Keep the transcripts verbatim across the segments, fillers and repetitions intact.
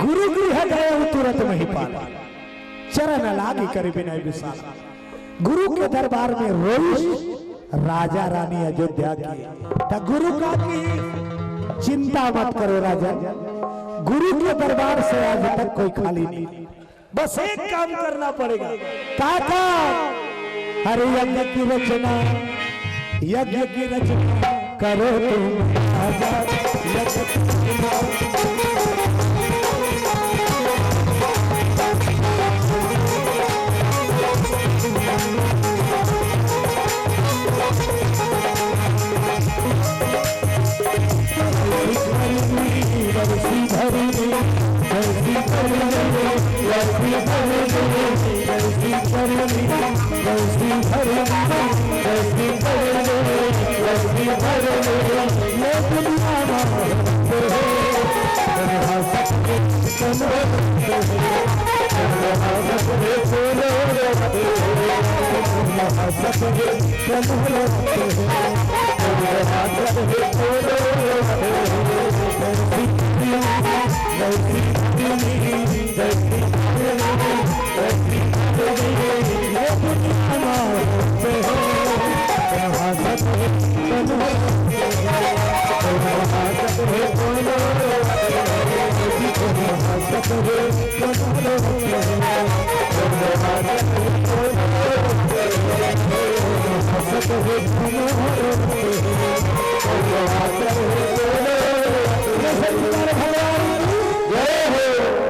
गुरु गृह गए तुरत महिपाल, चरण लागी करि बिनय विशाल। गुरु के दरबार में रोइस राजा रानी अयोध्या के। त गुरु का की चिंता मत करो राजन, गुरु के दरबार से आज तक कोई खाली नहीं। बस एक काम करना पड़ेगा। का काम? अरे यज्ञ की रचना, यज्ञ की रचना करो तुम राजा, यज्ञ की रचना।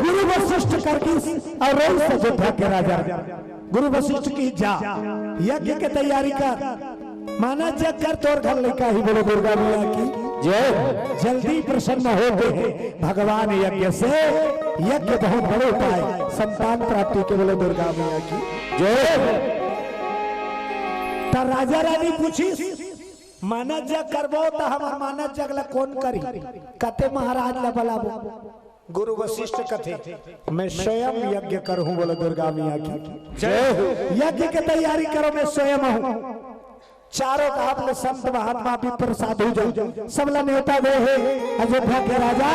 गुरु वशिष्ठ करगिस और रोइस अयोध्या के राजा। गुरु वशिष्ठ की जा, यज्ञ के तैयारी कर, माना जग कर, तोर घर लइका ही। बोलो दुर्गा मैया की जय। जल्दी प्रसन्न होते हैं भगवान यज्ञ से, यज्ञ बहुत बड़े उपाय संतान प्राप्ति के। बोलो दुर्गा मैया की जय। त राजा रानी पूछिस, माना जग करबो त हमर माना जग ला कोन करी? कते महाराज ला बलाबो? गुरु वशिष्ठ कथे, मैं स्वयं यज्ञ करहूं। बोलो दुर्गा मैया की जय हो। यज्ञ के तैयारी करो, मैं स्वयं हूं। चारों धाम ले संत महात्मा विप्र साधु जन सबला नेवता दे हे अयोध्या के राजा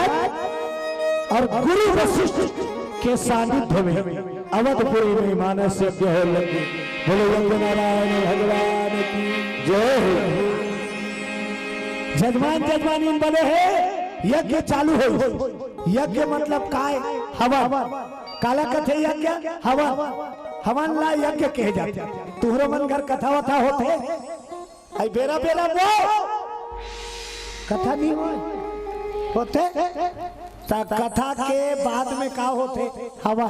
और गुरु वशिष्ठ के सानिध्य में अवधपुरी में मानस यज्ञ हो लगे। बोलो यज्ञ नारायण भगवान की जय हो। जजमान जजमानिन बने हे, यज्ञ चालू हो। यज्ञ मतलब काय? हवन। काला कथे यज्ञ? हवन। हवन ला यज्ञ कहे जाथे। तुहरो मन घर कथा वथा होथे? आई बेरा बेरा वो कथा नहीं होय? होथे? त कथा के बाद में का होथे? हवन।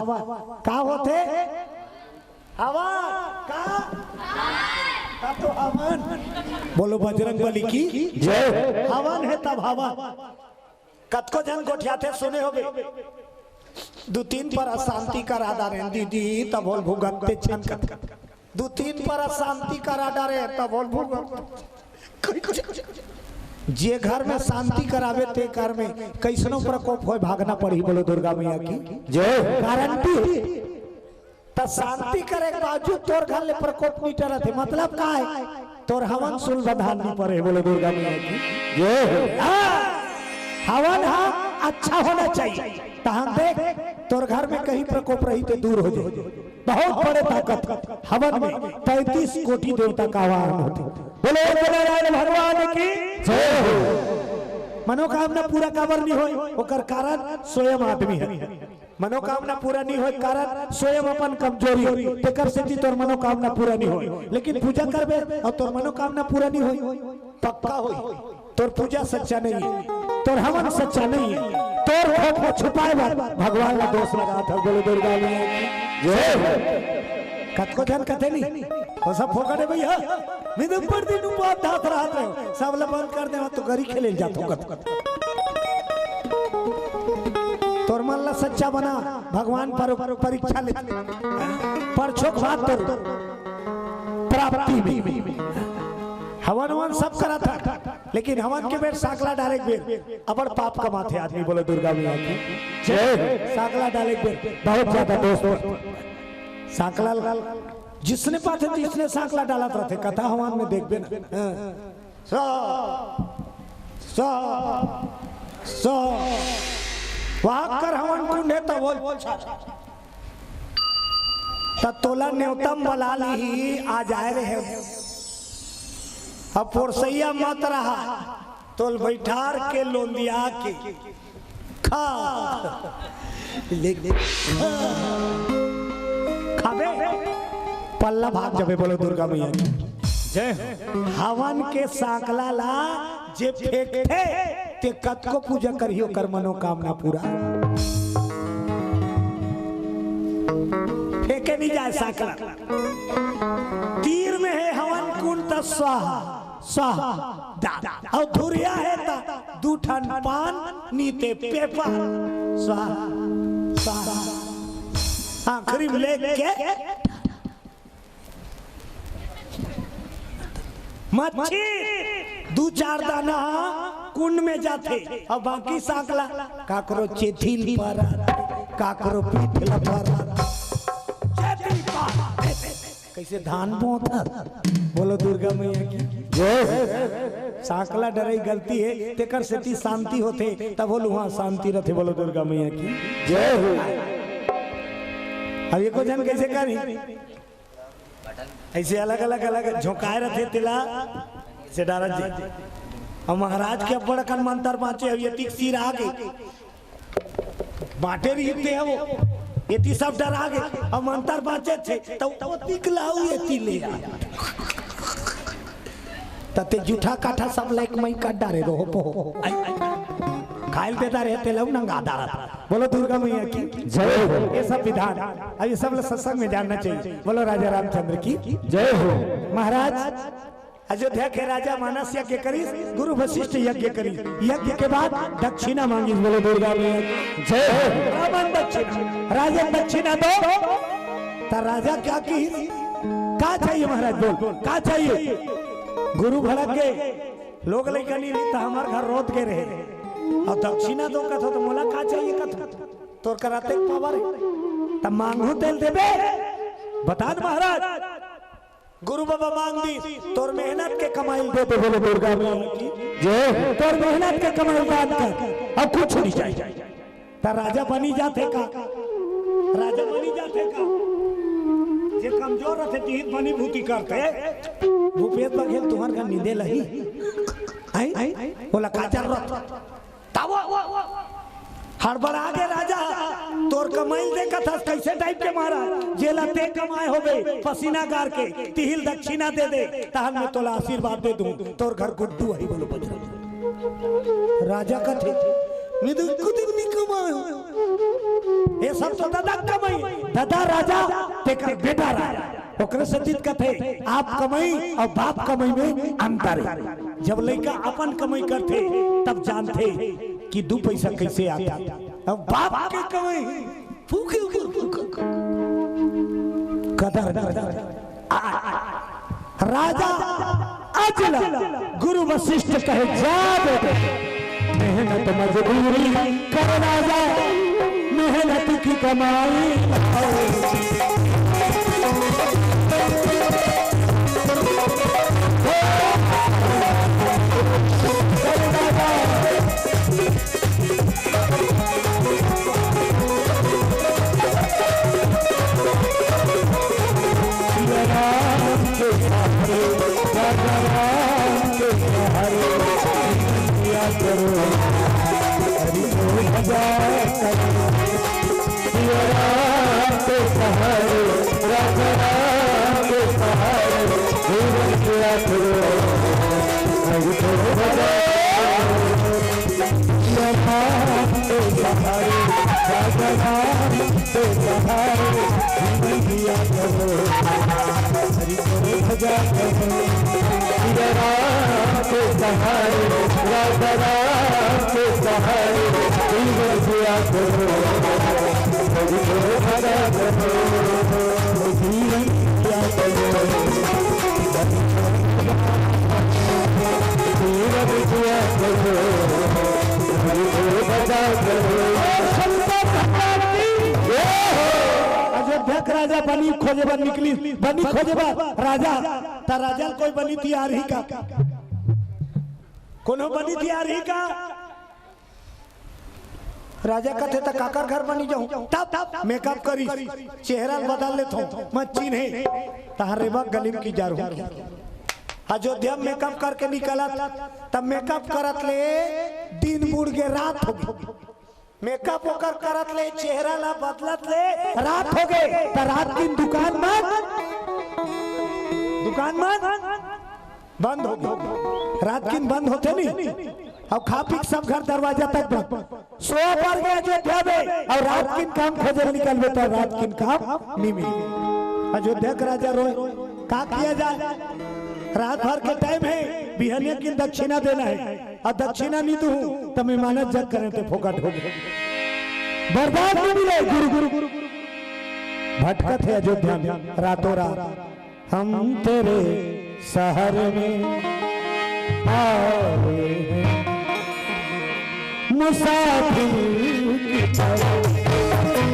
का होथे? हवन। का? का तो हवन। बोलो बजरंग बली की जय। हवन हे तब हवन। कतको झन गोठियाथे, सुने होबे, दू तीन पर अशांति करा डारेन दीदी, तब होल भुगतथे छन कत। दू तीन पर अशांति करा डारे, तब होल भुगत। जे घर में शांति कराबे, ते घर में कइसनो प्रकोप होय, भागना पड़ही। बोलो दुर्गा मैया की जय। गारंटी। त शांति करे के बावजूद तोर घर ले प्रकोप नहीं टरत हे, मतलब का हे? तोर हवन सुलभ धान नहीं परे। बोलो दुर्गा मैया की जय हो। हाँ, हवन हा अच्छा होना चाहिए। तहां देख, तोर घर में कहीं प्रकोप रही ते दूर हो जाए। बहुत बड़े ताकत हवन में, पैंतीस कोटि देवता का आवाहन होथे। बोलो नारायण भगवान की जय हो। मनोकामना पूरा काबर नहीं होय, ओकर कारण स्वयं आदमी हे। मनोकामना पूरा नहीं होय कारण स्वयं अपन कमजोरी, तेकर सेती तोर मनोकामना पूरा नहीं होय। लेकिन पूजा करबे और तोर मनोकामना पूरा नहीं होय, पक्का होय। तोर पूजा सच्चा नहीं हे, तोर हवन सच्चा नहीं हे, तोर खोखो छुपाए बर भगवान ला दोष लगात हे। बोलो दुर्गा मैया की जय हो। कतको झन कथे नहीं, वो सब फोकट हे भैया। मिदम पर दिन उपास धात रहत रहे, सब ला बंद कर दे, तो गरी खेले जात हो कत। तोर मन ला सच्चा बना, भगवान पर परीक्षा ले। परछोक बात तोर प्राप्ति में। हवन वन सब करत हे, लेकिन हवन के बेर सांकला डारे के बेर अबड़ पाप कमाथे आदमी। बोलो दुर्गा मैया की जय। सांकला डारे के बेर बहुत ज्यादा दोष। सांकला जिसने पाथे, जिसने सांकला डालत रहथे, कथा हवन में देखबे ना। हाँ। सा, सा, सा। वाहक कर हवन कुंड हे, बोल, बोल, छा, छा। त तोला नेवता म बला लिही, आ जाए रहे। अब पोरसैया मत रहा, तोल बैठार के लोंदिया के खा। ले, ले, खा। खाबे, पल्ला भाग जाबे। बोलो दुर्गा मैया की। जय हो। हवन के सांकला ला जे फेंकथे, ते कतको पूजा करही, ओकर मनोकामना पूरा। फेंके नहीं जाए सांकला। तीर में हे हवन कुंड त स्वाहा, स्वाहा, दा। अउ धुरिया हे त दू ठन पान नीते पेपर। स्वाहा, स्वाहा। आखिरी में लेके मच्छी दू चार दाना कुंड में जाथे, अउ बाकी सांकला काकरो चेतिल पर, काकरो पीठ ल पर। चेतिल पर। कैसे धान बोथस? बोलो दुर्गा मैया की। जय हो। सांकला डरई गलती हे, तेकर सेती शांति होथे, तब बोलू हाँ शांति रथे। बोलो दुर्गा मैया की। जय हो। अब एको झन कैसे करही? ऐसे अलग अलग अलग झोंकाए रथे तेला से डारत जी। अउ महाराज के अब्बड़ अकन मंतर बांचे, अउ ये तीक सिर आगे बांटे रहिते हे वो, एती सब डरा गे, अउ मंतर बांचे थे, त वो तीक लाऊ एती ले आ। त ते जूठा काठा सब लाइक मई कर डारे रहो पोहो। आई, आई। खाइल देता रहे तेला नंगा डारा। बोलो दुर्गा मैया की जय हो। ये सब विधान, अब ये सब लोग सत्संग में जानना चाहिए। बोलो राजा रामचंद्र की जय हो। महाराज, अयोध्या के राजा मानस यज्ञ करिस, गुरु वशिष्ठ यज्ञ करिस। यज्ञ के बाद दक्षिणा मांगिस। बोलो दुर्गा मैया की जय हो। रावण दक्षिणा, राजा दक्षिणा दो। त राजा का किहिस? का चाहिए महाराज? बोल, का चाहिए? गुरु भड़क गे, लोग लइका नहीं रही त हमर घर रोत के रहे। अउ दक्षिणा दो कथो त मोला का चाहिए कथो? तोर करा अतेक पावर हे, त मांगहूं तेला देबे? बता न महाराज। गुरु बाबा मांग दिस, तोर मेहनत के कमाई ल दे दे। बोलो दुर्गा मैया की जय। तोर मेहनत के कमाई ल दान कर, अउ कुछ नहीं चाहिए। त राजा बनी जाथे का? राजा बनी जाथे का? जे कमजोर रथे, तिही बनी भूती करथे। भूपेश बघेल तुंहर घर नींदे ल आही? आई? बोला का जरूरत? तावा, हड़बड़ा गे राजा, तोर कमाई ल देखत हस, कैसे टाइप के महाराज, जेला ते कमाए होबे, पसीना गार के, तिही ल दक्षिणा दे दे, तहन मैं तोला आशीर्वाद दे दूं, तोर घर गुड्डू आही। बोलो बजरंग। राजा कथे, मैं तो कुछ भी नहीं कमाए हूं, ये सब तो दादा कमाई, दादा राजा, तेकर बेटा राजा। ओकरे सेती त कथे, आप कमाई अउ बाप कमाई में अंतर हे। जब लइका अपन कमाई करथे, तब जानथे कि दू पैसा कैसे आथे। अउ बाप के कमाई फूके ऊपर फूके। कदर नहीं। आ, राजा अजला गुरु वशिष्ठ कहे, जा बेटे, मेहनत मजदूरी कर राजा, मेहनत की कमाई। राम के सहारे, राजा राम के सहारे, जीवन जिया करो, हरि को भजा करो। सिया राम के सहारे, राजा राम के सहारे, जीवन जिया करो, हरि को भजा करो। सिया राम के सहारे, राजा राम के सहारे, जीवन जिया करो, हरि को भजा करो। सिया राम के सहारे, राजा राम के सहारे, जीवन जिया करो, हरि को भजा करो। जीवन जिया करो, जीवन जिया करो, हरि को भजा करो। शंकर भगवान की जय हो। अयोध्या के राजा बनी खोजे बर निकलिस, बनी खोजे बर राजा, त राजा ल कोई बनी तियार ही का? कोनो बनी तियार ही का? राजा कथे, "त काकर घर बनी जाहूं?" तब मेकअप करिस, चेहरा ल बदल लेथों, मैं चिन्हे, तहां रेवा गली म किंजरहूं। अयोध्या मेकअप करके निकलत, तब मेकअप करत ले दिन बुड़ गे, रात होगे। मेकअप ओकर करत ले, चेहरा ला बदलत ले रात होगे। त रात किन दुकान मन, दुकान मन बंद होगे। रात किन बंद होथे नी, अउ खा पी के सब घर दरवाजा तक बंद। सोवा बर गे अयोध्या में, अउ रात किन काम खोजे निकलबे त रात किन काम नी मिले। अयोध्या के राजा रोय, का किया जाए? रात भर के टाइम हे, बिहनिया किन दक्षिणा देना हे, अउ दक्षिणा नी दूहूं त मेहमानत जग करें ते फोकट होगे। बरदास नी मिले, गुरु गुरु भटकत हे अयोध्या में रातों रात। हम तेरे शहर में आए हैं मुसाफिर की तरह,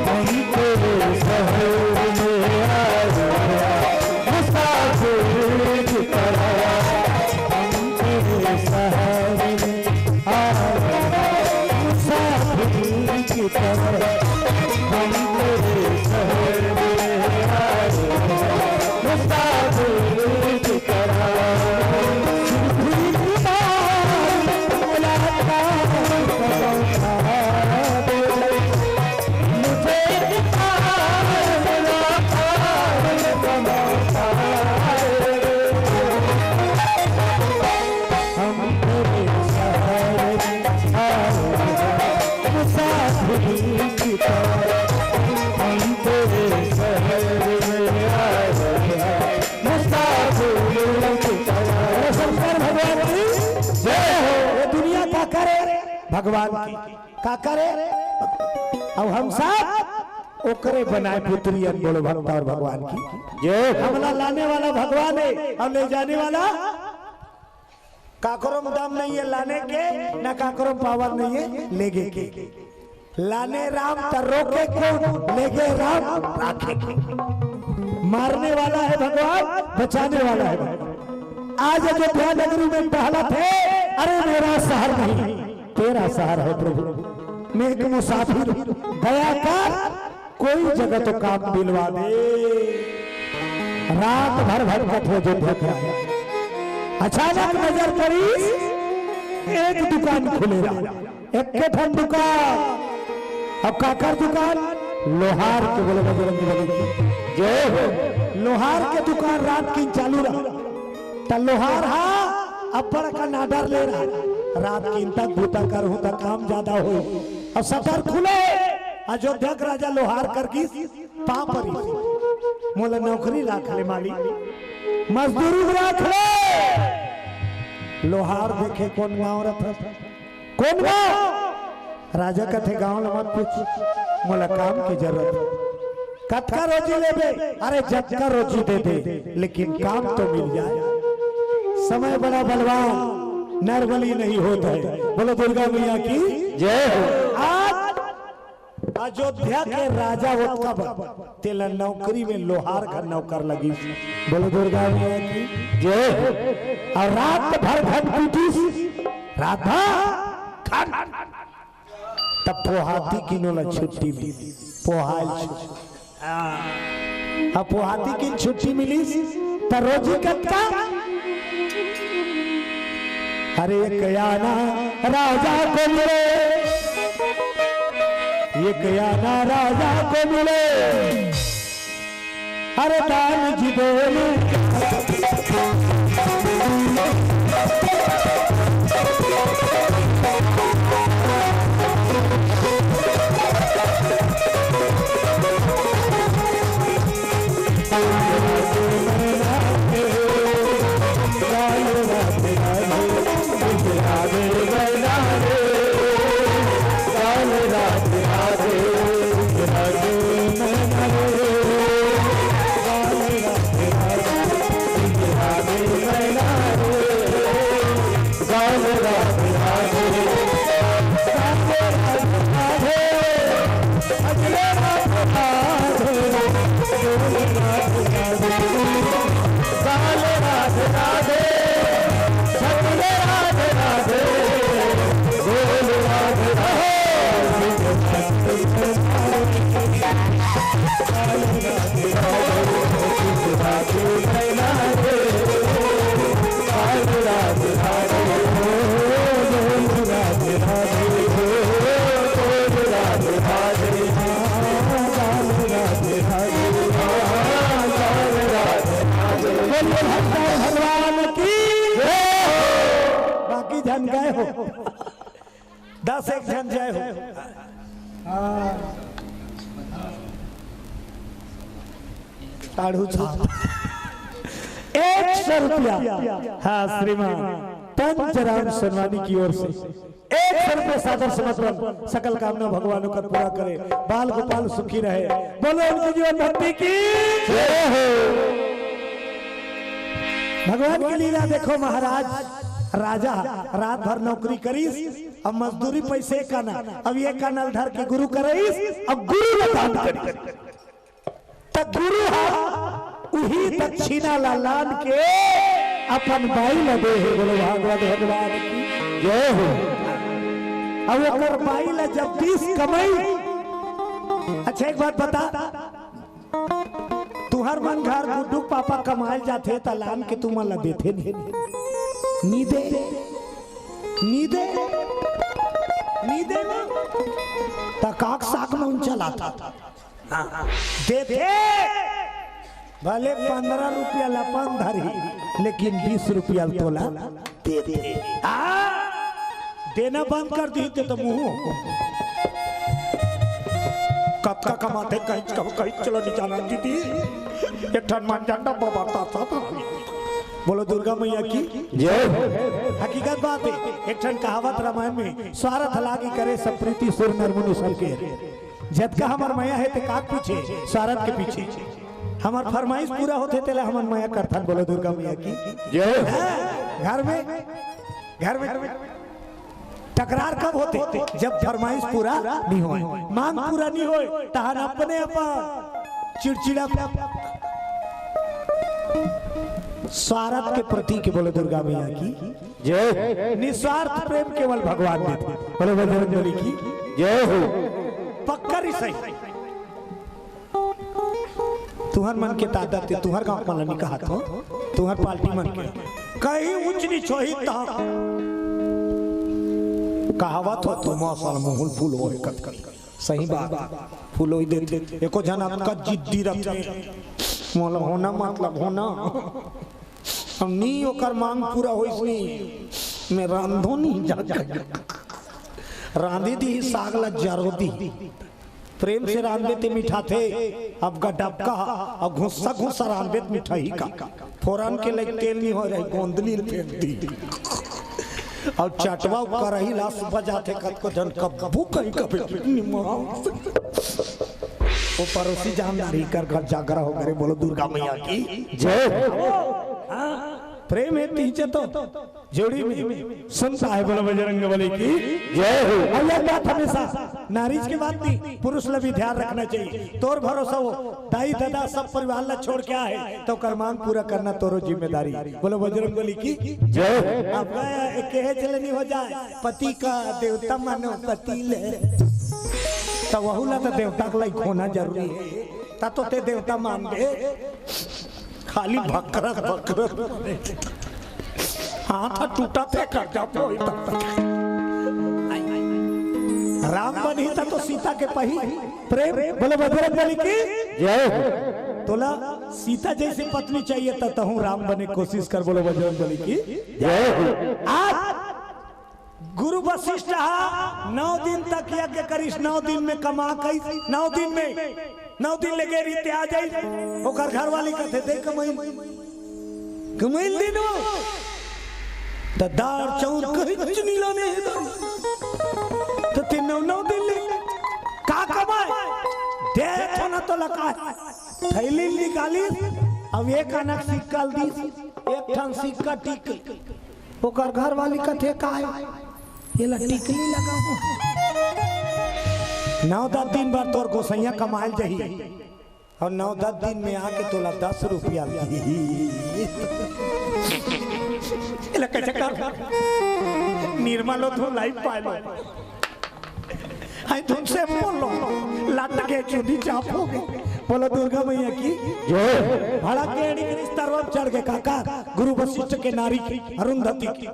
हम तेरे शहर में आए हैं मुसाफिर की तरह, हम तेरे शहर में आए हैं मुसाफिर की तरह, हम तेरे शहर में आए हैं मुसाफिर की तरह। शंकर भगवान की जय हो। ये दुनिया का करे भगवान की, का करे? अब हम सब ओकरे बनाए पुत्री अन। बोलो भक्ता और भगवान की जय। हमला लाने वाला भगवान हे अउ ले जाने वाला काकरो म दम नहीं हे लाने के, ना काकरो म पावर नहीं हे लेगे के। लाने राम त रोके कोन, लेगे राम राखे कोन। मारने वाला है भगवान, बचाने वाला है भगवान। आज अयोध्या नगरी में टहलत हे, अरे मेरा शहर नहीं, तेरा शहर है प्रभु। मैं एक मुसाफिर हूँ, दया कर कोई जगह तो काम दिलवा दे। रात भर भटकत हे अयोध्या के राजा। अचानक नजर पड़ी, एक दुकान खुले रहा, एक ठन दुकान। अब काकर दुकान? लोहार के। बोलो बजरंग बली की जय हो। लोहार के दुकान रात किन चालू रहा। त लोहार हा अब्बड़ अकन order ले रहा, रात किन तक बूता करहूं त काम ज्यादा होई। अउ शटर खुले, अयोध्या के राजा लोहार कर गिस, पांव परी, मोला नौकरी राख ले मालिक, मजदूरी में राख ले। लोहार देखे कोन गांव रथस, कोन गांव? राजा कथे, गांव ल मत पूछ, मोला काम के जरूरत हे। कतका रोजी लेबे? अरे जतका रोजी दे दे, लेकिन काम तो मिल जाए। समय बड़ा बलवान, नरबली नहीं होत हे। बोलो दुर्गा मैया की जय हो। आज अयोध्या के राजा ओतका बन, तेला नौकरी में लोहार घर नौकर लगिस। बोलो दुर्गा मैया की जय हो। अउ रात भर घन पीटिस, रात भर घन। तब पोहाती किन ओला छुट्टी मिली, पोहाल छुट्टी। अब पोहाती किन छुट्टी मिलिस, त रोजी कतका? अरे एक आना राजा को मिले, एक आना राजा को मिले। अरे दान जी बोले। बोलिए भगवान की जय हो। बाकी झन गए हो, दस एक झन जय हो। हाँ। ताड़ू छाप। एक सौ रुपया। हाँ, श्रीमान पंचराम सोनवानी की ओर से एक सौ रुपया सादर समर्पण। सकल कामना भगवान ओकर पूरा करे, बाल गोपाल सुखी रहे। बोलो उनकी जीवन भक्ति की जय हो। भगवान की लीला देखो महाराज, राजा रात भर नौकरी करीस, अब मजदूरी पैसे का ना, अब ये कानल धर के गुरु करईस, अब गुरु ला दान करीस। त गुरु हा उही दक्षिणा ला लान के अपन बाई ला दे हे। बोलो भागवत भगवान की जय हो। अब ओकर बाई ला जब दीस कमई, अच्छा एक बात बता, तुहर मन घर गुड्डू पापा कमाए जाथे त लान के तुमन ला देथे नहीं? नी दे, नी दे, नी दे ना। त काक साक नोन चलाता। हाँ, हाँ। देथे, भले पंद्रह रुपया लपन धरी, लेकिन बीस रुपया तोला देथे। हाँ, देना बंद कर दी ते तो मुंह कतका कमाथे कहीं कब कहीं चलो नहीं जाना दीदी। एक ठन मान जान डब्बा बात आता था। बोलो दुर्गा मैया की जय हो। हकीकत बात है, एक ठन कहावत रामायण में, स्वारथ लागी करे सब प्रीति सुर नर मुनि सबके। जतका हमर मया है ते काक पीछे, स्वारथ के पीछे। हमर फरमाइश पूरा होथे तेला हमन मया करथन। बोलो दुर्गा मैया की जय हो। हाँ, घर में, घर में तकरार कब होथे? जब फरमाइश पूरा नहीं होय, मांग पूरा नहीं होय, तहन अपने अपन चिड़चिड़ा। स्वारथ के प्रतीक बोलो दुर्गा मैया की जय। निस्वार्थ प्रेम केवल भगवान देथे। बोलो बजरंग बली की जय हो। पक्का रिसई। तुहर मन के ताकत ते तुहर गांव मन ला नी कहत हो, तुहर पार्टी मन के कहीं ऊंच नीच होही त कहावत हो, तुम असल मुहुल फूल होए कतकन। सही बात, फूल होई देथे। एको झन अतका जिद्दी रथे, मोला होना मतलब होना। अब नी ओकर मांग पूरा होइस नी, मैं रांधो नी जा। रांधी दी साग ला जरो दी। प्रेम से रांधबे ते मिठाथे, अब गडबका, अब घुस्सा घुस्सा रांधबे ते मिठाही का। फोरन के लइक तेल नी हो रही, गोंदली ल फेंक दी। अब चटवा करही लास बजाथे, कतको झन कब्बू कहीं कभी निमास। वो पड़ोसी जानदारी कर घर जागरा हो करे, बोलो दुर्गा मैया की जय। हाँ, प्रेम है तीजे तो जोड़ी में सुनता है, बोलो बजरंग बली की जय हो। और यह बात हमेशा नारीज की बात नहीं, पुरुष ला भी ध्यान रखना चाहिए। तोर भरोसा हो, दाई दादा सब परिवार ला छोड़ के आए, तो कर मांग पूरा करना तोरो जिम्मेदारी। बोलो बजरंग बली की जय। अब कहे चले नहीं हो जाए, पति का देवता मानो पति ले, तो वहू ला तो देवता के लाइक होना जरूरी है। ता तो ते देवता मान दे, खाली भकरत भकरत। हाथ टूटा थे कर जा कोई तब तक। राम बनी ता तो सीता के पही प्रेम। बोलो बजरंग बली की जय हो। तोला सीता जैसी पत्नी चाहिए ता तहूँ राम बने कोशिश कर। बोलो बजरंग बली की जय हो। आज गुरु वशिष्ठ हा नौ दिन तक यज्ञ करिस, नौ दिन में कमा कइस, नौ दिन में, नौ दिन ले गे रहिते आ जाइस। ओकर घरवाली कथे, "दे कमइल, कमइल दे नो।" त दार चाउर कहीं कुछ नहीं लाने हे दाई। त ते नौ, नौ दिन ले का कमाए? दे थो ना तो लगा। थैली निकालिस, अब एक आना सिक्का ल दिस, एक ठन सिक्का टिक ओकर घरवाली कथे, "काय? एला टिकली लगाबो। नौ दस दिन बर तोर गोसैया कमाल जही, अउ नौ दस दिन में आके तोला दस रुपया दिही।" एला कैसे कर? निर्मल हो तो लाइफ पाए लो। आई तुमसे बोलो, लट के चुंदी चाप हो गए। बोलो दुर्गा मैया की। भड़क के एड़ी के रिश्ता रोब चढ़ गए काका, गुरु वशिष्ठ के नारी की, अरुंधति की।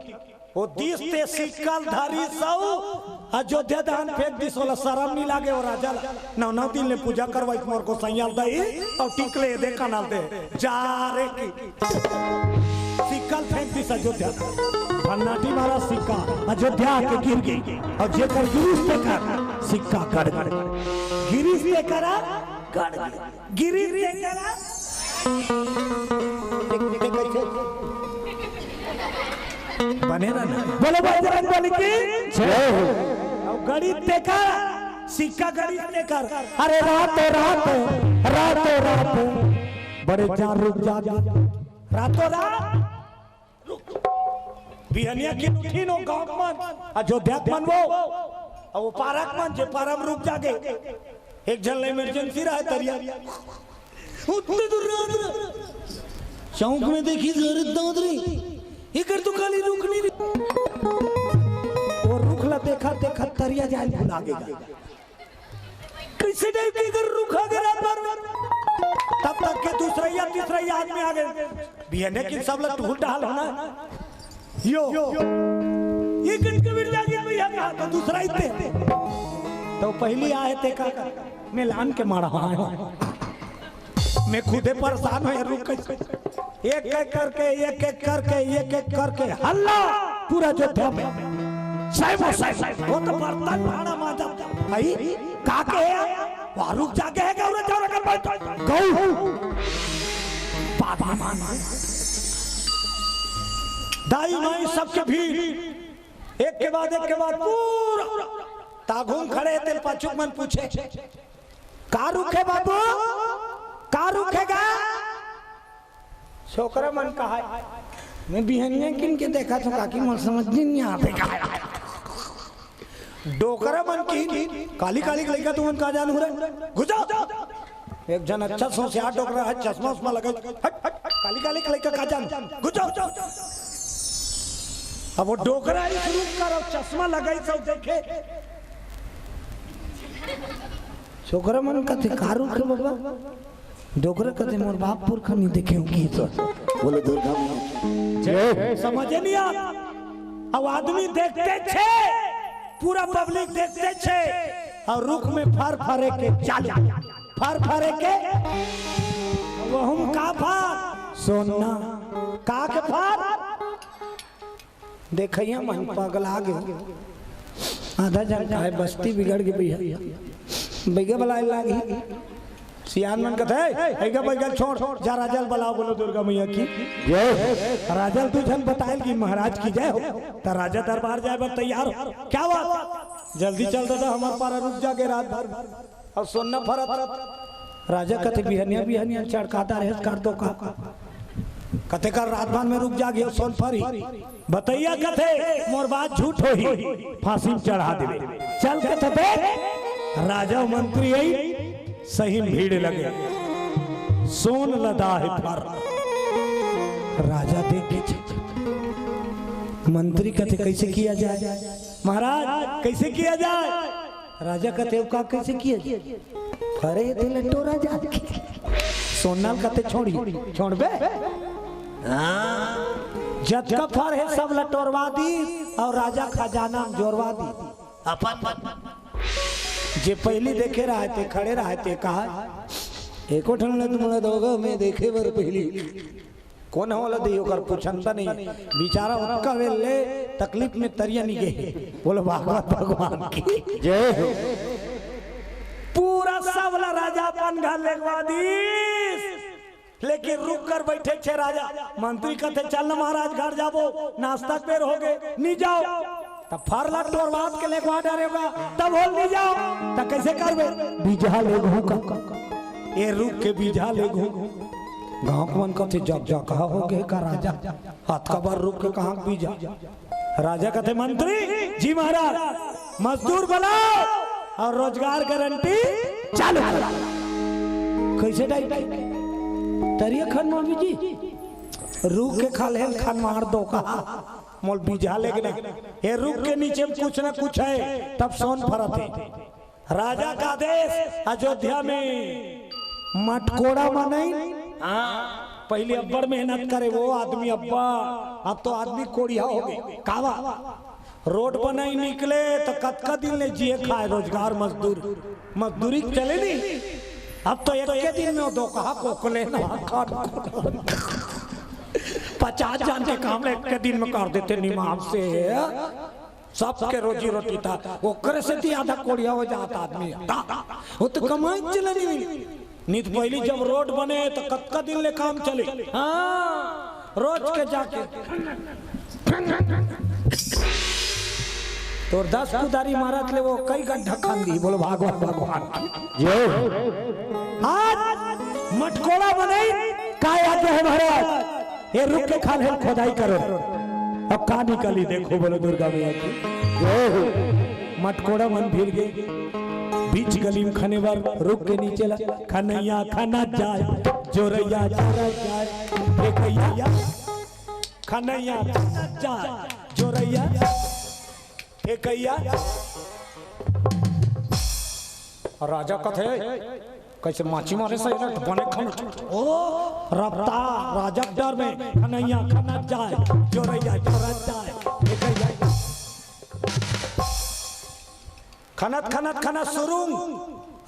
वो दिस ते सिक्का ल धरिस अउ अयोध्या दान फेंक दिस। ओला शरम नहीं लागे वो राजा ला? नौ नौ दिन ले पूजा करवाई मोर गोसैया ल दई अउ टिकले दे कनल दे। जा रे की सिक्का ल फेंक दिस अयोध्या। भन्नाटी मारा सिक्का अयोध्या के गिर गई। अउ जेकर गिरिस तेकर सिक्का गड़ गड़। गिरिस तेकर गड़ गड़। गिरिस तेकर। बने रहना। बोलो बजरंग बली की जय हो। अउ गड़िस तेकर सिक्का गड़िस तेकर। अरे रातो रात, रातो रात। बड़े जान रुक जागे। रातो रात। बिहनिया के उठिन वो गाँव के मन, अयोध्या के मन वो, अउ वो पारा के मन जे पारा म रुक जागे। एक झन ला emergency रहे तरिया। उतने दूर रात रे। चौक में देखिस घर दांत रे। एकर तो खाली रुख नहीं रे। वो रुख ला देखा देखा तरिया जाए भुला गया। कैसे टाइप के इधर रुक आ गए रात भर में? तब तक के दूसरा या तीसरा या आदमी आ गए। बिहने की सब ला टूट डाल होना। यो। ये कट के मिल जाएगी भैया का तो दूसरा ही थे। तो पहली आए थे का, मैं लान के मारा हूँ। मैं खुदे परेशान हूँ, रुक कैसे? एक एक करके, एक एक करके, एक एक करके हल्ला पूरा अयोध्या में। सैमो सैम, वो तो बर्तन भाड़ा मांजा। भाई, का के है? वहाँ रुक जाके है गौरव चौरा का बैठ। गौ। बात मान। दाई माई सबके भीड़। एक के बाद एक के बाद पूरा। ताघूम खड़े थे, पाछू मन पूछे। का रुखे बाबू? का रुखेगा? छोकरा मन कहा, मैं बिहनिया किन के देखा तो काकी मोर समझ नहीं आते। डोकरा मन की काली काली के लइका तुमन का जानू रे? घुस जाओ। एक झन अच्छा सोसियार डोकरा है, चश्मा उश्मा लगे, हट, हट, हट, काली काली के लइका का जान, घुस जाओ। अब वो डोकरा ही शुरू करो, चश्मा लगाई सब देखे। छोकरा मन कथे, "का रुखे बाबा?" डोकरा कथे, "मोर बाप पुरखा नहीं देखे हूँ की तो।" बोलो दुर्गा मैया। जय। समझे नहीं आप? अब आदमी देखते छे, पूरा पब्लिक देखते छे, और रुख में फर फरे के चालू, फर फरे के। वो हम का फर? सोना। का के फर? देखइया मन पगला गे। आधा झन काय बस्ती बिगड़ गे भैया। बैगा बलाए लागी। सियान मन कथे, "ए, बैगा, बैगा छोड़, जा राजा ल बलाओ, बोलो दुर्गा मैया की जय।" राजा ल दू झन बतायल कि महाराज की जय हो, त राजा दरबार जाए बर तैयार हो। क्या बात? जल्दी चल दादा, हमर पारा रुक जागे रात भर। अउ सोन न फरत। राजा कथे, "बिहनिया बिहनिया चढ़का दार हेस कर दो का?" कथे, "कर रात भर में रुक जागे, सोन फरी।" बतैया कथे, "मोर बात झूठ होही, फांसी में चढ़ा देबे।" चल कथे, देख, राजा मंत्री आई, सही में भीड़ लगे, सोन लदा है फर। राजा देखे, मंत्री कथे, "कैसे किया जाए महाराज, कैसे किया जाए?" राजा कथे, "का कैसे किया जाए?" फरे हे तेला टोरा जात के। सोन ल कथे, "छोड़ी, छोड़बे?" हाँ। जतका फर हे सब ल टोरवा दी अउ राजा खजाना में जोरवा दी। अपन जे पहली देखे रहते, खड़े रहते, कहा, "एको ठन ल तुमन ला दोगा, मैं देखे बर पहली।" कोन हो लदी ओकर पुछंता नहीं। बेचारा ओतका बेर ले तकलीफ में तरिया नहीं गे। बोलो भागवत भगवान की जय हो। पूरा सब ला राजा अपन घर लेगवा दीस, लेकिन रुख कर बैठे छे राजा। मंत्री कथे, "चल न महाराज, घर जाबो, नाश्ता के बेर हो गे, नहीं जाओ।" तब फर ला टोरवात के लेगवा डरेगा, तब बोल नहीं जाओ, तब कैसे करबे? बीजहा लेगहूं का? ए रुख के बीजहा लेगहूं। गांव के मन कथे, "जग जग कहा हो गे का राजा? हाथ का बार रुख के कहां के बीजहा?" राजा कथे, "मंत्री जी महाराज, मजदूर बुलाओ अउ रोजगार गारंटी चालू करो।" कैसे टाइप के? तरिया खन मामी जी, रुख के खाल्हे ल खन मार दो का? मोल बीजहा लेगना। ए रुख के नीचे में कुछ ना कुछ हे, तब सोन फरत हे। राजा का आदेश, अयोध्या में मटकोड़ा मनई, हाँ, पहले अब्बड़ मेहनत करे वो आदमी अब्बड़, अब तो आदमी कोढ़िया हो गए। कावा रोड बनई निकले तो कतका दिन ले जिए खाए, रोजगार मजदूर, मजदूरी चले नहीं। अब तो एक के दिन में दो कहा कोकले ना खान, पचास जन के काम ले एक के दिन में कर देते निमाम से। सबके रोजी रोटी था, ओकरे से ती आधा कोढ़िया हो जात आदमी। ता, वो तो कमाई चले नहीं। नित पहली जब रोड बने तो कतका दिन ले काम चले। हाँ, रोज के जाके तोर दस कुदारी मारत ले वो कई गड्ढा खान दी। बोलो भागवत भगवान की। जो आज मटकोड़ा बनई, काय आते हैं महाराज? ये रुख के खाल्हे ल खोदाई करो। अब का निकली, देखो, बोलो दुर्गा मैया की। मटकोड़ा मन भिर गे, बीच गली में खने बर रुख के नीचे ला, खनैया खनत जाए, जोरैया जोरत जाए, फेकैया खनैया खनत जाए, जोरैया फेकैया। राजा कथे, कैसे माची मारे सही ना, बने खन। ओ, रफ्तार, राजा के डर में, खनैया खनत जाए, जोरैया जोरत जाए, फेकैया। खनत, खनत, खनत सुरुंग,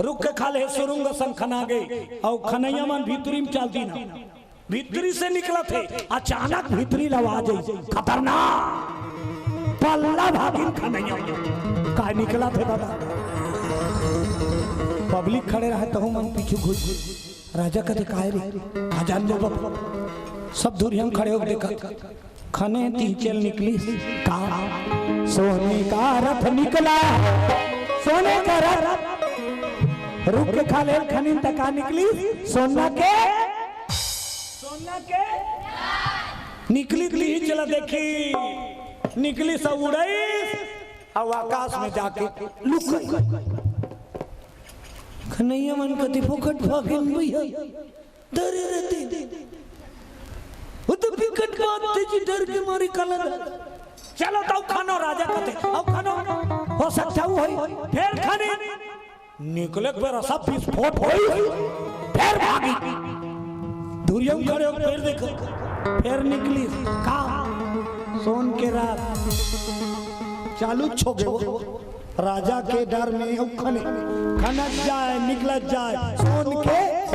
रुख के खाल्हे सुरुंग असन खना गे, अउ खनैया मन भीतरी में चल दीन। भीतरी से निकलत हे, अचानक भीतरी ले आवाज आई, खतरनाक, पल्ला भागिन खनैया। काय निकलत हे दादा? पब्लिक खड़े रहे, तहु मन पीछू घुस। राजा कथे, "काय रे, का जान ले बाबा?" सब धुरिया म खड़े होके देखत, खने तीचल निकली। का? सोने का रथ निकला, सोने का रथ। रुख के खाल्हे खनिन त का निकली? सोना के, सोना के निकली। तीचल देखी, निकली सब उड़ई, अउ आकाश में जाके लुक गई। खनैया मन कति फोकट भागिन भैया। धरे रहते। वो तो बिकट बात थे जी, डर के मारे काला डर। चलो, तउ खनो, राजा कथे, "अउ खनो, हो सकथे होही।" फेर खने। निकले के बेरा सब विस्फोट होई, फेर भागी। धुरिया म खड़े हो, फेर देखो, फेर निकली। का? सोन के रथ। चालू छो गे वो। राजा के डर में अउ खने, खनत जाए, निकलत जाए, सोन के।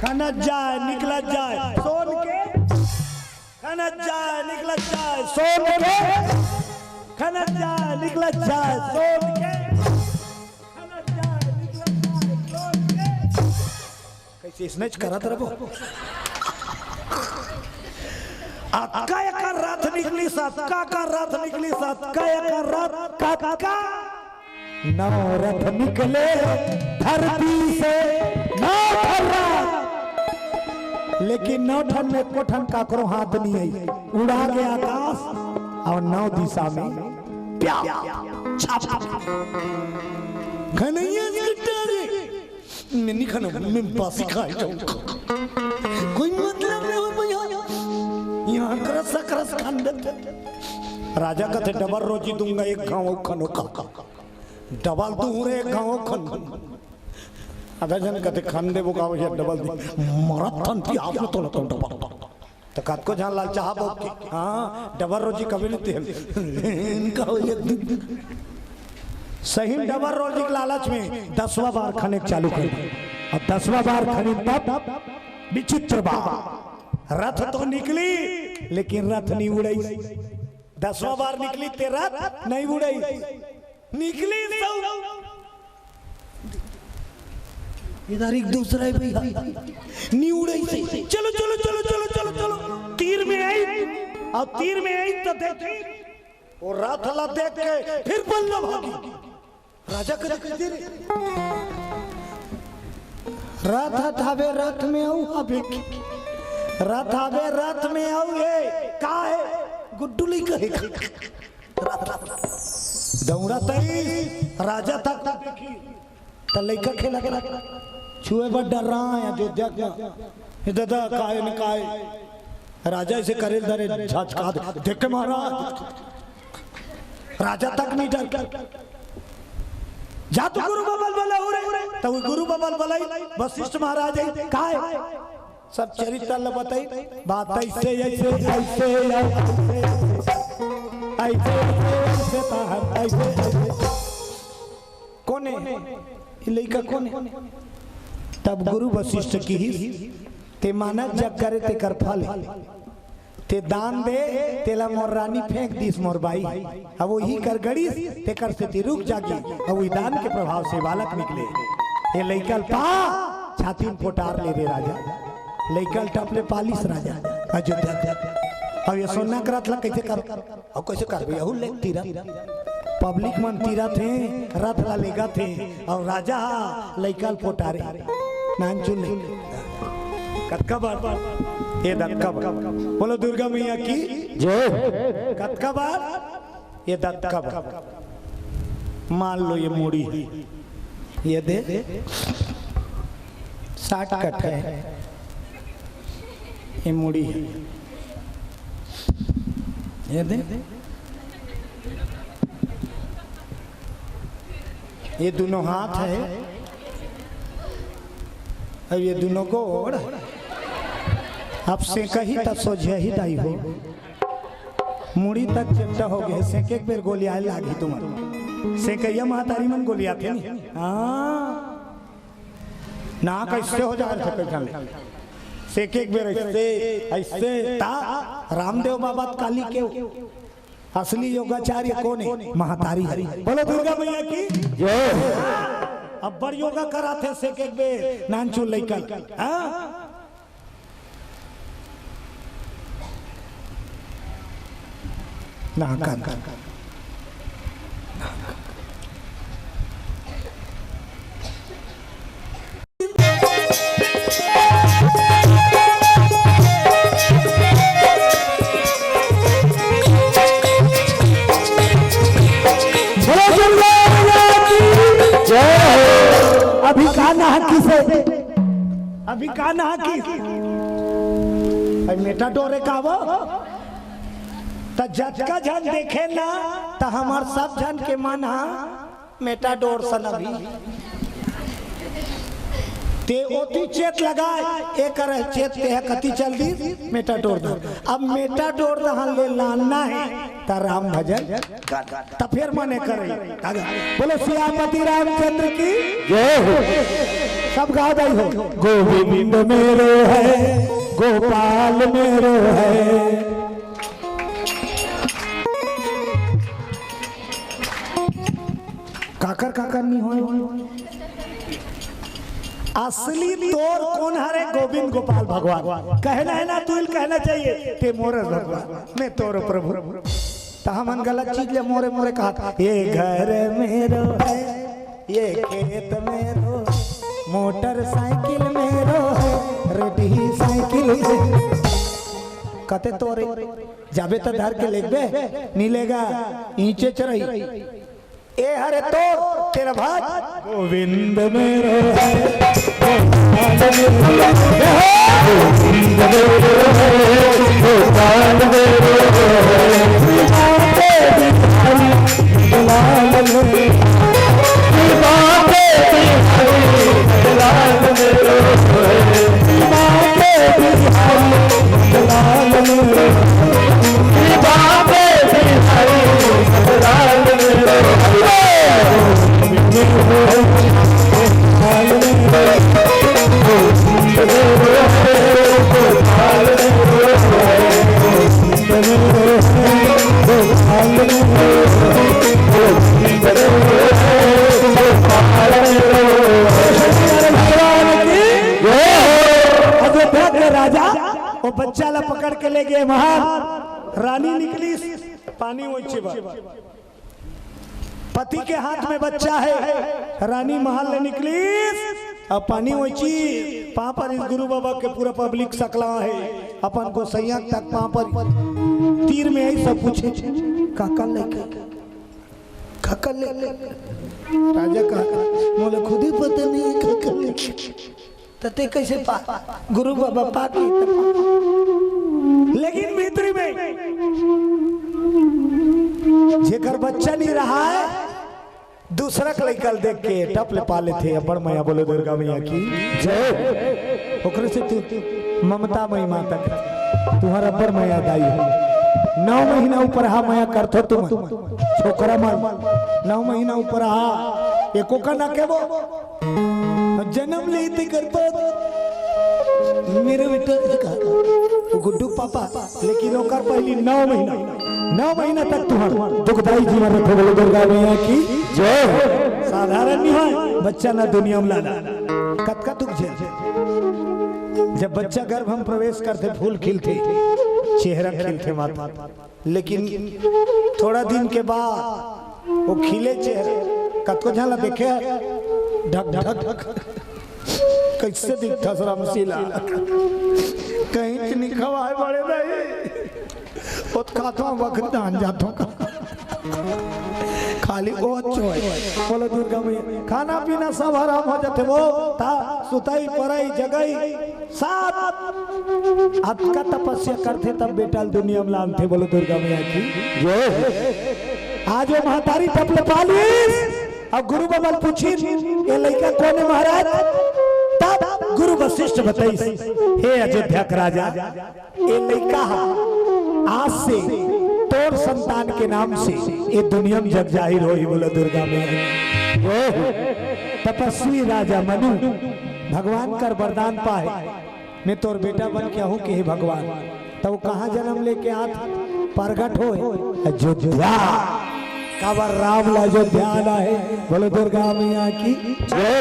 खनत जाए, निकलत जाए, सोन के। खनत जाए, निकलत जाए, सोन के। खनत जाए, निकलत जाए, सोन के। खनत जाए, निकलत जाए, सोन के। कैसे इसने च करत रहो? अतका एकर रथ निकलिस, अतका का रथ निकलिस, अतका एकर रथ, कतका? नौ रथ निकले धरती से, नौ ठन रथ। लेकिन नौ ठन में एको ठन काकरो हाथ नहीं आई, उड़ा गया आकाश अउ नौ दिशा में प्यार छाप। खनैया से डरे। मैं नहीं खाना, मैं बासी खाए जाऊंगा। कोई मतलब नहीं हो भैया, यहाँ क्रस क्रस खान देते। राजा कथे, "डबल रोजी दूंगा, एक घाव खनो का।" "डबल दूं रे, एक घाव खन।" आधा जन कथे, "खान देबो का भैया, डबल दे।" मरत थन थी आपने तो लगता डबल। तो कतको झन लालचाहा बोल के, हाँ, डबल रोजी कभी नहीं तेल। इनका हो एक दिन। सही डबल रोजी के लालच में दसवां बार खने चालू कर दी। अब दसवां बार खने तब विचित्र बात। रथ तो निकली, लेकिन रथ नहीं उड़ई। दसवां बार निकली ते रथ नहीं उड़ई। निकली सब। इधर एक दूसरा है भैया। नहीं उड़ई से। चलो, चलो, चलो, चलो, चलो, चलो। तीर में आई। अब तीर में आई तो देखी। वो रथ ला देख के फिर बल्ला भागी। राजा के देख के, रथ हवे, रथ में अउ हवे। रथ हवे, रथ में अउ हे। का हे? गुड्डू लइका हे। दौड़त आई, राजा तक त लइका खेला के छुए बर डर्राय, अयोध्या के। "ए दादा, काय न काय?" राजा इसे करे ल धरे, झचका दे, "देख के महाराज।" राजा तक नहीं डर। जा तो गुरु बाबा ल बलाऊ रे। त गुरु बाबा ल बलाई, वशिष्ठ महाराज है, काय? सब चरित्र ल बताई, बात ऐसे, ऐसे, ऐसे, ऐसे, ऐसे, ऐसे, ऐसे, ऐसे, ऐसे, ऐसे। कोन हे? ये लइका कोन हे? तब गुरु वशिष्ठ किहिस, ते मानक जग करे तेकर फल हे। ते दान दे, तेला मोर रानी फेंक दिस मोर बाई। अब वही कर गड़िस, तेकर सेती रुख जागे। अब वही दान के प्रभाव से बालक निकले। ये लइका ल पा, छाती म पोटार ले रे राजा। लइका ल टप ले पालिस राजा। अयोध्या। अब ये सोना के रथ ला कैसे कर? अउ कैसे करबे? यहू ले तीरथ। पब्लिक मन तीरथ हे, रथ ला लेगत हे, अउ राजा लइका ल पोटारे। नानचुन ले। कतका बार? ये दतका बार। बोलो दुर्गा मैया की जय। कतका बार? ये दतका बार। मान लो ये मुड़ी, ये दे, शॉर्टकट है। ये मुड़ी है, ये दे, ये दोनों हाथ है, अब ये दोनों गोड़। अब सेंकही त सोझही दाई हो, मुड़ी तक चेपटा हो गए, सेंके एक बेर गोलियाए लागी तुमन। सेंकैया महतारी मन गोलियाथे नी। हाँ। ना कैसे हो जाए थे कैसन ले। सेंके एक बेर ऐसे, ऐसे ता रामदेव बाबा त काली के असली योगाचार्य कोन हे? महतारी हरी। बोलो दुर्गा मैया की जय। अब्बड़ योगा कराथे सेंके एक बेर नानचुन लइका। हाँ। ना कर। बोलो दुर्गा मैया की जय हो। अभी का नहा किसे? अभी का नहा किस? अभी मेटाडोर हे का वो? त जतका झन देखे ना, त हमर सब झन के मन हा मेटाडोर सन अभी। ते ओती चेत लगाए, एकर चेत ते ह कति चल दिस, मेटाडोर दा। अब मेटाडोर दहा ले लानना हे, त राम भजन कर। त फेर मने करे। बोलो सियापति रामचंद्र की जय हो। सब गाओ दाई हो। गोविंद मेरो है, गोपाल मेरो है। काकर काकर नी होय। असली तोर कोन हरे? गोविंद गोपाल भगवान। कहना है ना, तू कहना चाहिए, ते मोर भगवान, मैं तोर प्रभु। त हमन गलत चीज ले मोरे मोरे कहत, ये घर मेरो है, ये खेत मेरो, मोटरसाइकिल मेरो है, रेडी साइकिल मेरो। कते तोरे जाबे त धर के लेगबे, नी लेगा, ईंचे चरई। ए हरे तोर, तेरा भाग। गोविंद मेरो है, गोपाल मेरो है, गोविंद मेरो है, गोपाल मेरो है। लाल मेरो, लाल मेरो, लाल मेरो। अयोध्या के राजा वो बच्चा ला पकड़ के ले गए महल। रानी निकली, पानी ओइचे बा। पति के हाथ में बच्चा है, रानी महल ले निकली, अब पानी ओइची, पाँव परिस गुरु बाबा के, पूरा पब्लिक सकला है, अपन गोसैया तक पाँव परिस। तीर में आई सब पूछे, काकर लेके, काकर लेके? राजा कहा, मोला खुद ही पता नहीं है काकर लेके। त ते कैसे पा, गुरु बाबा पाके त पा। लेकिन भीतरी में जेकर बच्चा नहीं रहा है, दूसरा के लइका ल देख के टप ले पा लेथे, अब्बड़ मया। बोलो दुर्गा मैया की जय। ओकरे सेती ममता मई माता के तुंहर अब्बड़ मया दाई हो। नौ महीना ऊपर हा मया करथो तुमन, छोकरा मन, नौ महीना ऊपर हा एको का ना केबो। जनम ले ते कर पात मेरे बेटा का, वो गुड्डू पापा, लेकिन ओकर पहली नौ महीना, नौ महीना तक तुंहर दुखदाई जीवन रथे। बोलो दुर्गा मैया की जय। साधारण नहीं है बच्चा ना दुनिया में लाना, कतका दुख झेल। जब बच्चा गर्भ में प्रवेश करथे, फूल खिलथे, चेहरा खिलथे माता, लेकिन थोड़ा दिन के बाद वो खिले चेहरा, कतको झन ला देखे, ढक ढक ढक, कैसे दिखथस रामशीला, कहीं तो नहीं खवाए बड़े दाई, ओत खातो वक्त दान जातो का, खाली ओ चोय। बोलो दुर्गा मैया, खाना पीना सब हराम हो जाथे, वो ता सुताई पराई जगाई साथ अतका तपस्या करथे तब बेटा ल दुनिया में लानथे। बोलो दुर्गा मैया की जय। आज वो महतारी टप ले पालिस, अब गुरु बाबा ल पूछिन, "ये लइका कोन हे महाराज?" तब गुरु वशिष्ठ बताइस, "हे अयोध्या के राजा, ये लइका हा आज से तोर संतान के नाम से ये दुनिया में जग जाहिर होही।" बोलो दुर्गा मैया। तपस्वी राजा मनु भगवान कर वरदान पाए, मैं तोर बेटा बन के आहूं के हे भगवान। त वो कहाँ जन्म लेके आत? प्रगट होए अयोध्या। काबर राम ला अयोध्या आना हे। बोलो दुर्गा मैया की जय।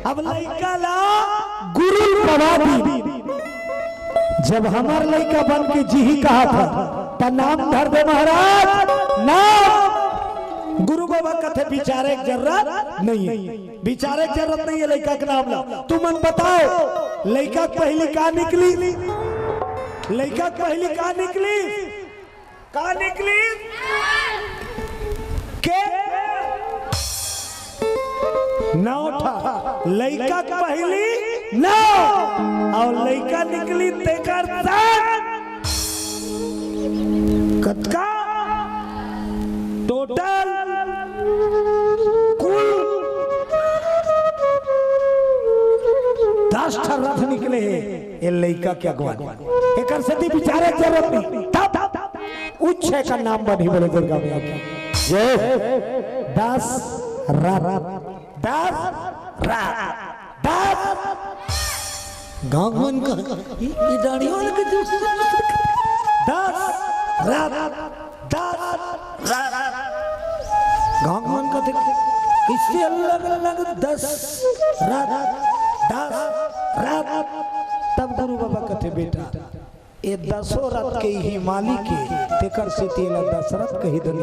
अब लइका ला गुरु गवा दी, जब हमर लइका बन के जीही कहा था, त नाम धर दे महाराज, नाम। गुरु बाबा कथे बिचारे के जरूरत नहीं है। बिचारे के जरूरत नहीं है लइका के नाम ला। तुमन बताओ, लइका के पहली का निकली? लइका के पहली का निकली? का निकली? के? नौ ठा। लइका के पहली नौ। अउ लइका निकली तेकर साथ। कतका? टोटल कुल दस ठा रथ निकले हे। ए लइका के अगुवानी, एकर सेती बिचारे के जरूरत नहीं। तब उच्छे का नाम बनी। बोले दुर्गा मैया की जय। दस रथ, दस रथ, दस। गाँव मन का ई, ई डांडिया वाला के जो दस रथ, दस रथ। गाँव मन का देख, इससे अलग अलग दस रथ, दस रथ। तब गुरु बाबा कथे, "बेटा, ये दसों रथ के ही मालिक हे, तेकर सेती एला दशरथ कही दुनिया।"